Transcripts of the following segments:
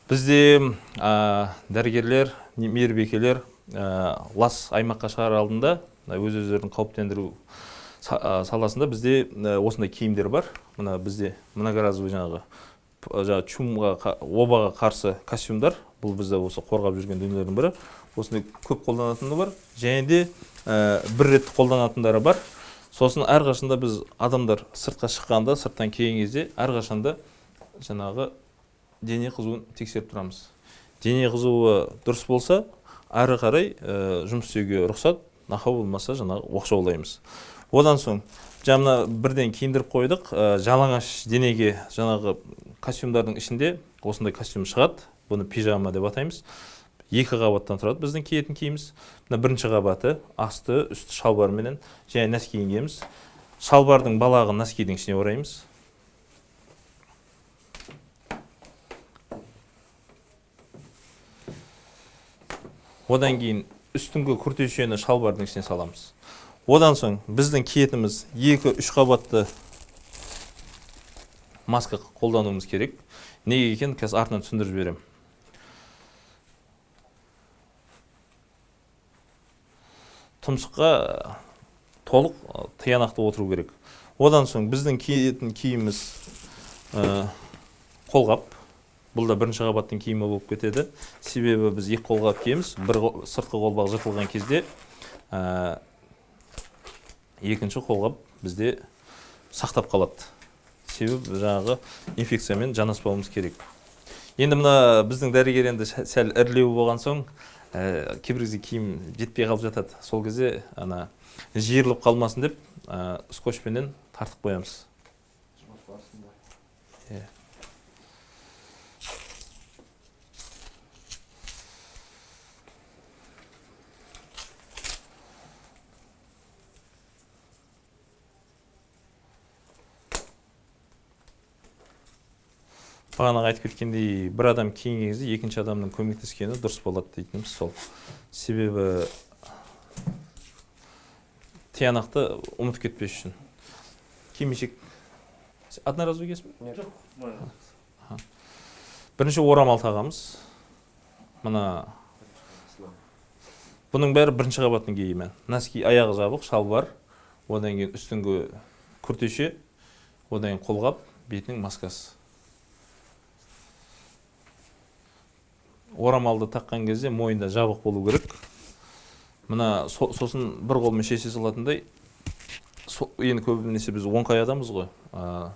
Бізде дәрігерлер, мейірбикелер лас аймаққа шығар алдында өз өздерін қауіптендіру саласында бізде осындай киімдер бар. Мына бізде многоразовый жаңағы чумға, обаға қарсы костюмдар. Бұл бізде осы қорғап жүрген дүниелердің бірі. Осындай көп қолданатыны бар. Және де бір рет қолданатындары бар. Сосын әрқашанда біз адамдар сыртқа шыққанда, сырттан келген кезде әрқашанда жаңағы дене қызуын тексеріп тұрамыз. Дене қызуы дұрыс болса, әрі қарай жұмыс істеуге рұқсат, нақау болмаса жаңағы оқшаулаймыз. Одан соң жаңа бірден киіндіріп қойдық, жалаңаш денеге жаңағы костюмдардың ішінде осындай костюм шығады. Бұны пижама деп атаймыз. Екі қабаттан тұрады біздің киетін киіміміз. Мына бірінші қабаты асты, үсті шалбарменен және нәски киеміз. Шалбардың балағын нәскидің ішіне ораймыз. Одан кейін үстіңгі күртешені шалбардың ішіне саламыз. Одан соң біздің киетініміз 2-3 қабатты маска қолдануымыз керек. Неге екенін қазір артынан түсіндіріп жіберемін. Тұмсыққа толық тиянақты отыру керек. Одан соң біздің киетін киіміміз қолғап. Бұл да бірінші қабаттың киімі болып кетеді. Себебі біз екі қолғап киеміз. Бір сыртқы қолғап жыртылған кезде екінші қолғап бізде сақтап қалады. Себебі жаңағы инфекциямен жанаспауымыз керек. Енді мына біздің дәрігер енді сәл ірілеу болған соң, кейбір кезде киім жетпей қалып жатады. Сол кезде ана жиырылып қалмасын деп, скотчпенен тартып қоямыз. Жұмыс барысында. Иә. Бағанағы айтып кеткендей, бір адам киінген кезде екінші адамның көмектескені дұрыс болады дейтініміз сол. Себебі тиянақты ұмытып кетпес үшін. Кимешек одноразовый киесің бе? Нет. Жоқ. Бірінші орамал тағамыз. Мына бұның бәрі бірінші қабаттың киімі. Носки, аяғы жабық, шалбар, одан кейін үстіңгі күртеше, одан кейін қолғап, бетінің маскасы. Орамалды таққан кезде мойында жабық болу керек. Мына сосын бір қолмен шеше салатындай, енді көбінесе біз оңқай адамбыз ғой,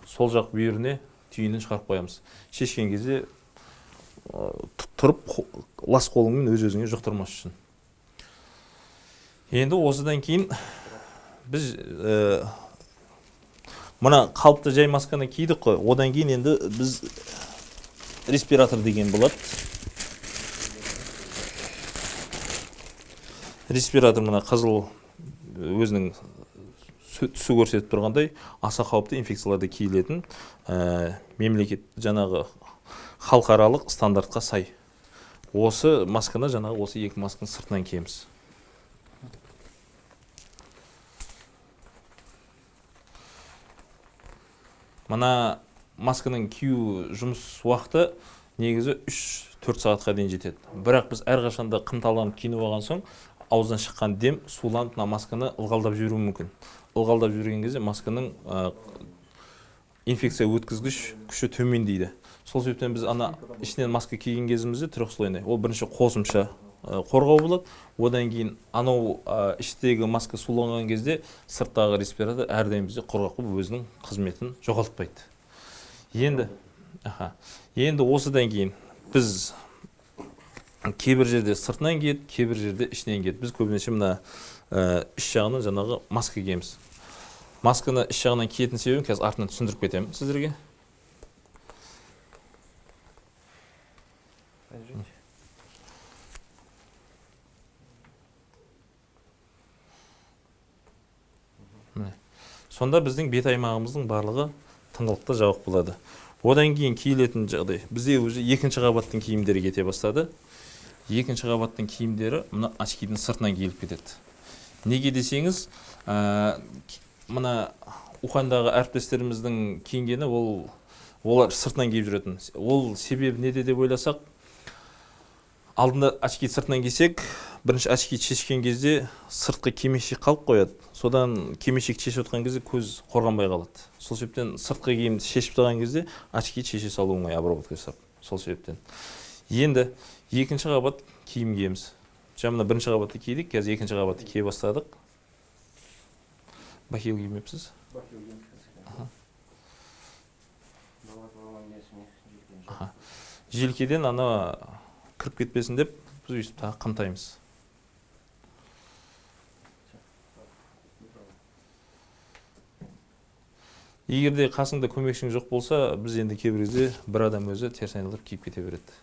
сол жақ бүйіріне түйінін шығарып қоямыз. Шешкен кезде, тұрып, лас қолыңмен өз-өзіңе жұқтырмас үшін. Енді осыдан кейін біз мына қалыпты жай масканы кидік қой, одан кейін енді біз респиратор деген болады. Респиратор мына қызыл өзінің түсі көрсетіп тұрғандай аса қауіпті инфекцияларда киілетін, мемлекет жаңағы халықаралық стандартқа сай. Осы масканы жаңағы осы екі масканың сыртынан киеміз. Мына масканың кию жұмыс уақыты негізі үш-төрт сағатқа дейін жетеді. Бірақ біз әрқашанда қымталанып киініп алған соң ауыздан шыққан дем суланып мына масканы ылғалдап жіберуі мүмкін. Ылғалдап жіберген кезде масканың инфекция өткізгіш күші төмендейді. Сол себептен біз ана ішінен маска киген кезімізде трехслойный. Ол бірінші қосымша қорғау болады. Одан кейін анау іштегі маска суланған кезде сырттағы респиратор әрдайым бізде құрғақ болып өзінің қызметін жоғалтпайды. Енді осыдан кейін біз кейбір жерде сыртынан киеді, кейбір жерде ішінен киеді. Біз көбінесе мына іш жағынан жаңағы маска киеміз. Масканы іш жағынан киетін себебін қазір артынан түсіндіріп кетемін сіздерге. Міне. Сонда біздің бет аймағымыздың барлығы тыңғылықты жабық болады. Одан кейін киілетін жағдай. Бізде уже екінші қабаттың киімдері кете бастады. Екінші қабаттың киімдері мына очкидің сыртынан киіліп кетеді. Неге десеңіз, мына Уханьдағы әріптестеріміздің киінгені олар сыртынан киіп жүретін. Ол себебі неде деп ойласақ, Алдында очки сыртынан кисек, бірінші очки шешкен кезде сыртқы кимешек қалып қояды. Содан кимешек шешіп отқан кезде көз қорғанбай қалады. Сол себептен сыртқы киімді шешіп тастаған кезде очки шеше салу оңай, обработка жасап. Сол себептен. Енді екінші қабат киім киеміз. Жаңа мына бірінші қабатты кидік, қазір екінші қабатты кие бастадық. Бахил кимепсіз? Бахил киемепсіз. Желкеден ана кіріп кетпесін деп біз өйстіп тағы қымтаймыз. Егер де қасыңда көмекшің жоқ болса, біз енді кейбір кезде бір адам өзі теріс айналдырып киіп кете береді.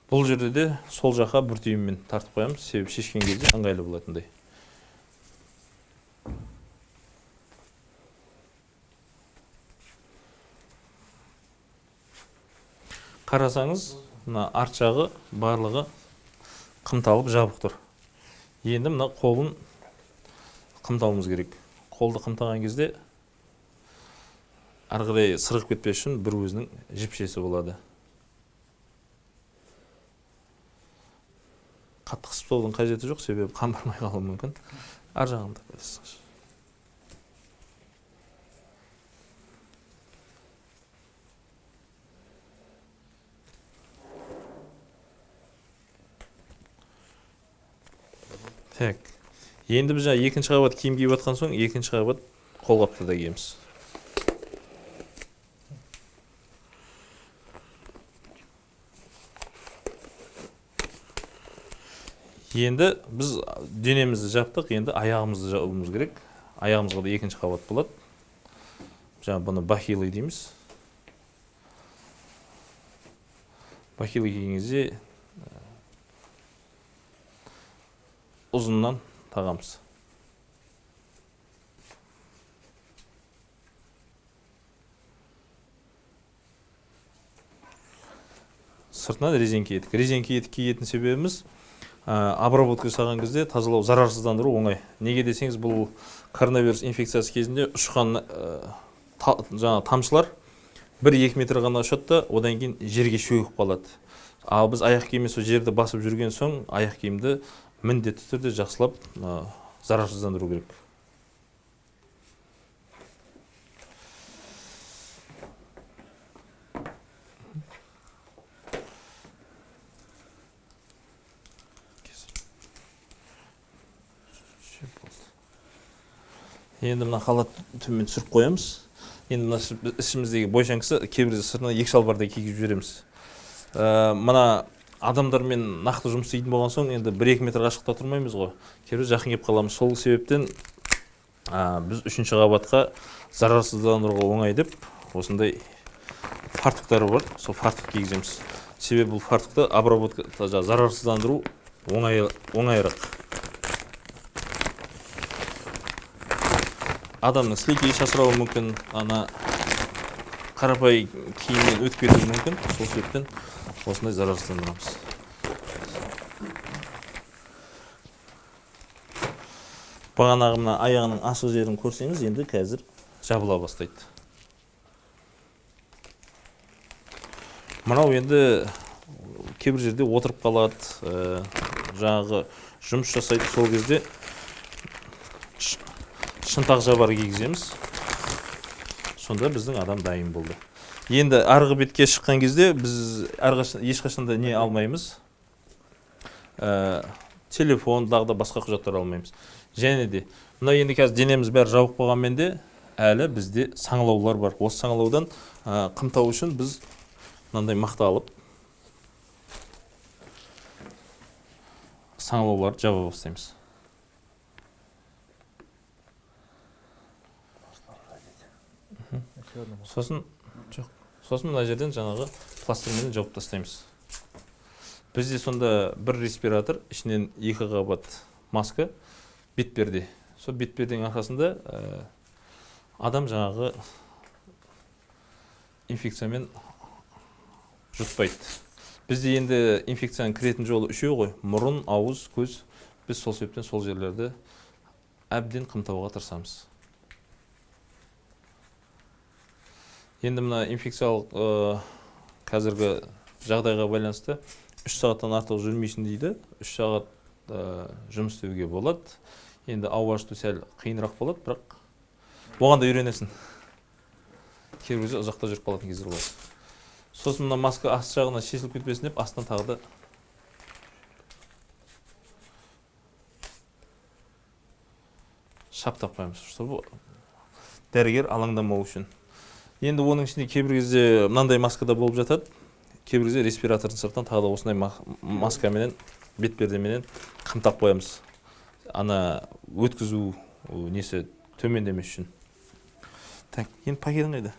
Бұл жерде де сол жаққа бір түйіммен тартып қоямыз, себебі шешкен кезде ыңғайлы болатындай. Қарасаңыз, мына арт жағы барлығы қымталып жабық тұр. Енді мына қолын қымтауымыз керек. Қолды қымтаған кезде ары қарай сырғып кетпес үшін бір өзінің жіпшесі болады. Қатты қысып ұстаудың қажеті жоқ, себебі қан бармай қалуы мүмкін. Ар жағында білесіз. Так. Енді біз жаңа екінші қабат киім киіп жатқан соң, екінші қабат қолғапты да киеміз. Енді біз денемізді жаптық, енді аяғымызды жабуымыз керек. Аяғымызға да екінші қабат болады. Жаңа бұны бахилы дейміз. Бахилы киген кезде ұзыннан тағамыз. Сыртынан резеңке етік. Резеңке етік киетін себебіміз, обработка жасаған кезде тазалау, зарарсыздандыру оңай. Неге десеңіз, бұл коронавирус инфекциясы кезінде ұшқан жаңа тамшылар 1-2 метр ғана ұшады да, одан кейін жерге шөгіп қалады. Ал біз аяқ киіммен сол жерді басып жүрген соң, аяқ киімді міндетті түрде жақсылап зарарсыздандыру керек. Енді мына халат төмен түсіріп қоямыз. Енді мына ішіміздегі бойшаңкысы кейбір кезде сыртынан екі шалбардай кигізіп жібереміз. Мына адамдармен нақты жұмыс істейтін болған соң, енді 1-2 метр қашықта тұрмаймыз ғой. Кейбір жақын келіп қаламыз. Сол себептен, біз үшінші қабатқа зарарсыздандыруға оңай деп осындай фартуктары бар, сол фартук кигіземіз. Себебі бұл фартукты обработка, зарарсыздандыру оңайырақ. Адамның сілекейі шашырауы мүмкін, ана қарапайым киіммен өтіп кетуі мүмкін. Сол себептен осындай зарарсыздандырамыз. Бағанағы мына аяғының ашық жерін көрсеңіз, енді қазір жабыла бастайды. Мынау енді кейбір жерде отырып қалады, жаңағы жұмыс жасайды, сол кезде шынтақ жабар кигіземіз. Сонда біздің адам дайын болды. Енді арғы бетке шыққан кезде біз ешқашан да не алмаймыз. Телефон, тағы да басқа құжаттар алмаймыз. Және де мына енді қазір денеміз бәрі жабық болғанмен де әлі бізде саңылаулар бар. Осы саңылаудан қымтау үшін біз мынандай мақта алып саңылауларды жаба бастаймыз. Сосын жоқ. Сосын мына жерден жаңағы пластырменен жауып тастаймыз. Бізде сонда бір респиратор, ішінен 2 қабат маска, бетперде. Сол бетперденің арқасында адам жаңағы Инфекциямен жұтпайды. Бізде енді инфекцияның кіретін жолы үшеу ғой: мұрын, ауыз, көз. Біз сол себептен сол жерлерді әбден қымтауға тырысамыз. Енді мына инфекциялық қазіргі жағдайға байланысты 3 сағаттан артық жүрмейсің дейді. 3 сағат жұмыс істеуге болады. Енді ауа жұту сәл қиынырақ болады, бірақ оған да үйренесің. Кейбір кезде ұзақта жүріп қалатын кездер болады. Сосын мына маска асты жағына шешіліп кетпесін деп астынан тағы да шаптап қоямыз, чтобы дәрігер алаңдамау үшін. Енді оның ішінде кейбір кезде мынандай маска да болып жатады. Кейбір кезде респиратордың сыртынан тағы да осындай маскаменен, бетпердеменен қымтап қоямыз. Ана өткізу несі төмендемес үшін. Так, енді пакетің қайда?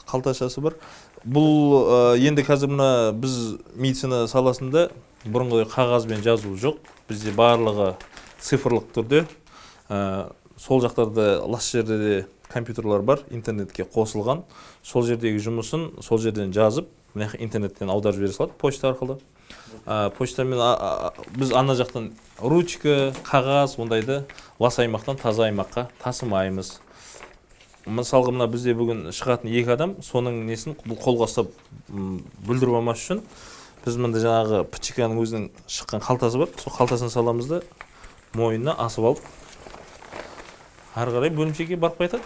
Қалташасы бар. Бұл енді қазір мына біз медицина саласында бұрынғыдай қағазбен жазу жоқ. Бізде барлығы цифрлық түрде. Сол жақтарда, лас жерде де компьютерлар бар, интернетке қосылған. Сол жердегі жұмысын сол жерден жазып, мына жаққа интернеттен аударып жібере салады почта арқылы. Почтамен біз ана жақтан ручка, қағаз ондайды лас аймақтан таза аймаққа тасымаймыз. Мысалға мына бізде бүгін шығатын екі адам, соның несін бұл қолға ұстап, бүлдіріп алмас үшін біз мында жаңағы ПЧК-ның өзінің шыққан қалтасы бар, сол қалтасына саламыз да мойнына асып алып ары қарай бөлімшеге барып қайтады.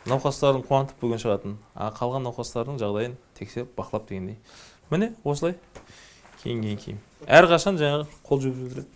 Науқастарын қуантып бүгін шығатын, а қалған науқастардың жағдайын тексеріп, бақылап дегендей. Міне осылай киінген киім. Әрқашан жаңағы қол жуып жүреді.